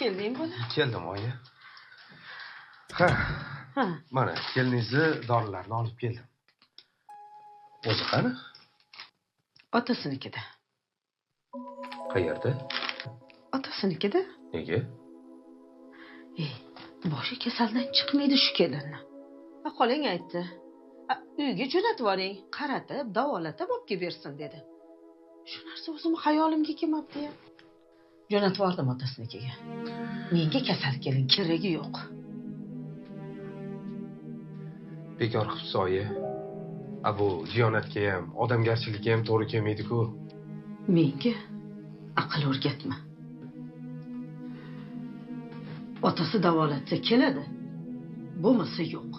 Kelding bola? Keldim oyi. Ha. Ha. Mana keliningizni dorilarini olib keldim. O'zi qani? Otasinikida. Qayerda? Otasinikida. Nega? Boshi kasaldan chiqmaydi shu kelinni. Xolang aytdi. Uyga jo'natib yuboring, qaratib, davolatib olib kelib bersin dedi. Shu narsa o'zim xayolimga kelmabdi-ya. Jo'natib yubordim otasinikiga. Menga kasal kelin keragi yo'q. Bekor qilibsiz oyi. Bu diyonatga ham, odamgarchilikka ham to'g'ri kelmaydi-ku. Menga aql o'rgatma. Otasi davolatsa keladi, bo'lmasa yo'q.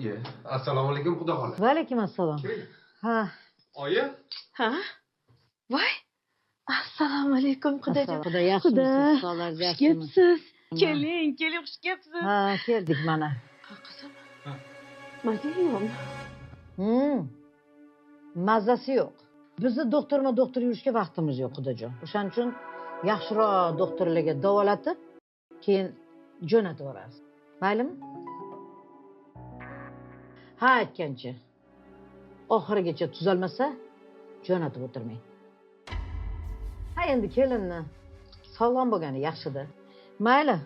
Ye, assalomu alaykum xudo xola. Va alaykum assalom. Ha. Oyi? Ha? Voy. Assalomu alaykum xudojon. Xudo yaxshimisiz? Sog'lar yaxshimisiz? Keling, keling, xush kelibsiz. Ha, keldik mana. Qizim. Maza yo'qmi? Mazasi yo'q. Bizni doktorma doktor yurishga vaqtimiz yo'q, xudojon. O'shaning uchun yaxshiroq doktorlarga davolatib, keyin jo'natib yuboramiz. Maylimi? Ha, aytgancha. Oxirigacha tuzalmasa jo'natib o'tirmang. Ha, endi kelinni sog'lom bo'lgani yaxshida. Mayli.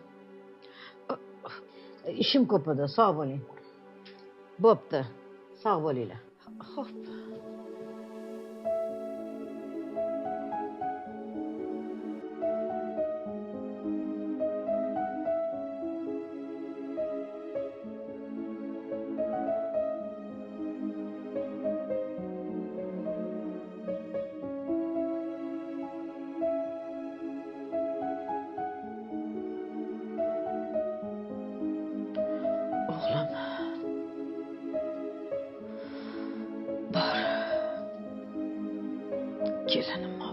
Ishim ko'p edi, sog' bo'ling. Bo'pti. Sog' bo'linglar. Xo'p. O'g'lim. Bor. Kelinimni